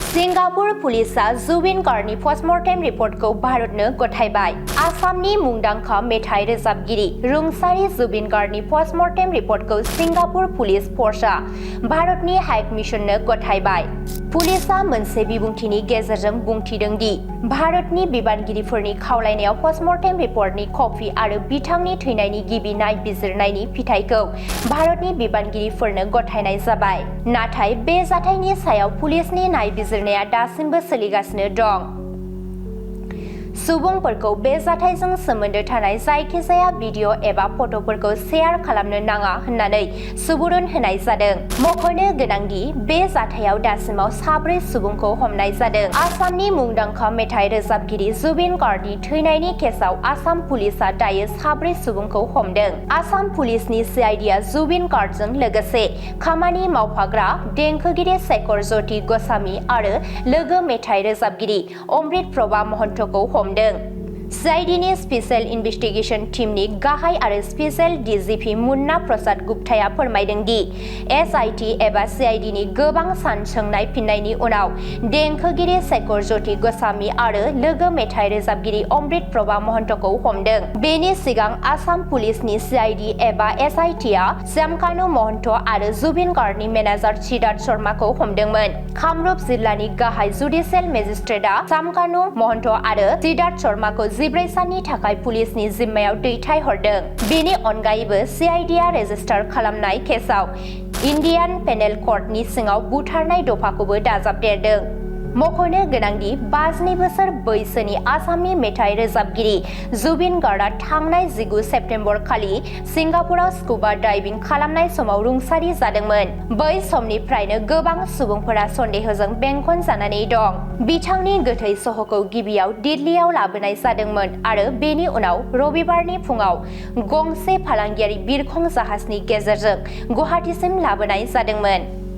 Singapore पुलिसा Zubeen गार्गनि post-mortem रिपर्टखौ भारतनो गथायबाय। आसामनि मुंदांखा मेथाइ रोजाबगिरि रुंसारि जुबिन गार्गनि पस्टमर्टेम रिपर्टखौ सिंगापुर पुलिस फर्सआ भारतनि हाइ कमिसननो गथायबाय। पुलिसआ मोनसे बिबुंथिनि गेजेरजों बुंथिदों दि भारतनि बिबानगिरिफोरनि खावलायनायाव पस्टमर्टेम रिपर्टनि कपि आरो बिथांनि थैनायनि गिबि नायबिजिरनायनि फिथायखौ भारतनि बिबानगिरिफोरनो गथायनाय जाबाय। नाथाय बे जाथायनि सायाव पुलिसनि नायबिजिरनाया दासिमबो सोलिगासिनो दं। सुबुंफोरखौ बे जाथायजों सोमोन्दो थानाय जायखिजाया भिडिअ एबा फट'फोरखौ शेयार खालामनो नाङा होननानै सुबुरुन होनाय जादों। मख'नो गोनांदि बे जाथायाव दासिमाव 4 सुबुंखौ हमनाय जादों। आसामनि मुंदांखा मेथाइ रोजाबगिरि जुबिन गार्गनि थैनायनि केसआव आसाम पुलिसआ दायो 4 सुबुंखौ हमदों। आसाम पुलिसनि CIDआ जुबिन गार्गजों लोगोसे खामानि मावफाग्रा देंखोगिरि शेखर ज्योति ग'स्वामी आरो लोगो मेथाइ रोजाबगिरि अमृत प्रभा महन्तखौ हमदों। CIDनि स्पेशल इन्वेस्टिगेशन टीमनि गाहाय आरो स्पेशल DGP मुन्ना प्रसाद गुप्ताया फोरमायदों दि SIT एबा CIDनि गोबां सान सोंनाय फिननायनि उनाव देंखोगिरि शेखर ज्योति ग'स्वामी आरो लोगो मेथाइ रोजाबगिरि अमृत प्रभा महन्तखौ हमदों। बेनि सिगां आसाम पुलिसनि CID एबा SITआ श्यामकानु महन्त आरो जुबिन गार्गनि मेनेजार सिद्धार्थ शर्माखौ हमदोंमोन। कामरुप जिल्लानि गाहाय जुडिशियेल मेजिस्ट्रेटआ श्यामकानु महन्त आरो सिद्धार्थ शर्माखौ 14 साननि थाखाय पुलिसनि जिम्मायाव दैथायहरदों। बेनि अनगायैबो CIDआ रेजिस्टार खालामनाय केसआव इन्डियान पेनेल क'डनि सिङाव बुथारनाय दफाखौबो दाजाबदेरदों। मख'नो गोनांदि 52 बोसोर बैसोनि आसामनि मेथाइ रोजाबगिरि जुबिन गार्गआ थांनाय 19 सेप्तेम्बर खालि सिंगापुराव स्कुबा डाइभिं खालामनाय समाव रुंसारि जादोंमोन। बै समनिफ्रायनो गोबां सुबुंफोरा सन्देहजों बेंखनजानानै दं। बिथांनि गोथै सह'खौ गिबियाव दिल्लीयाव लाबोनाय जादोंमोन आरो बेनि उनाव रबिबारनि फुङाव गंसे फालांगियारि बिरखं जाहाजनि गेजेरजों गुवाहाटीसिम लाबोनाय जादोंमोन।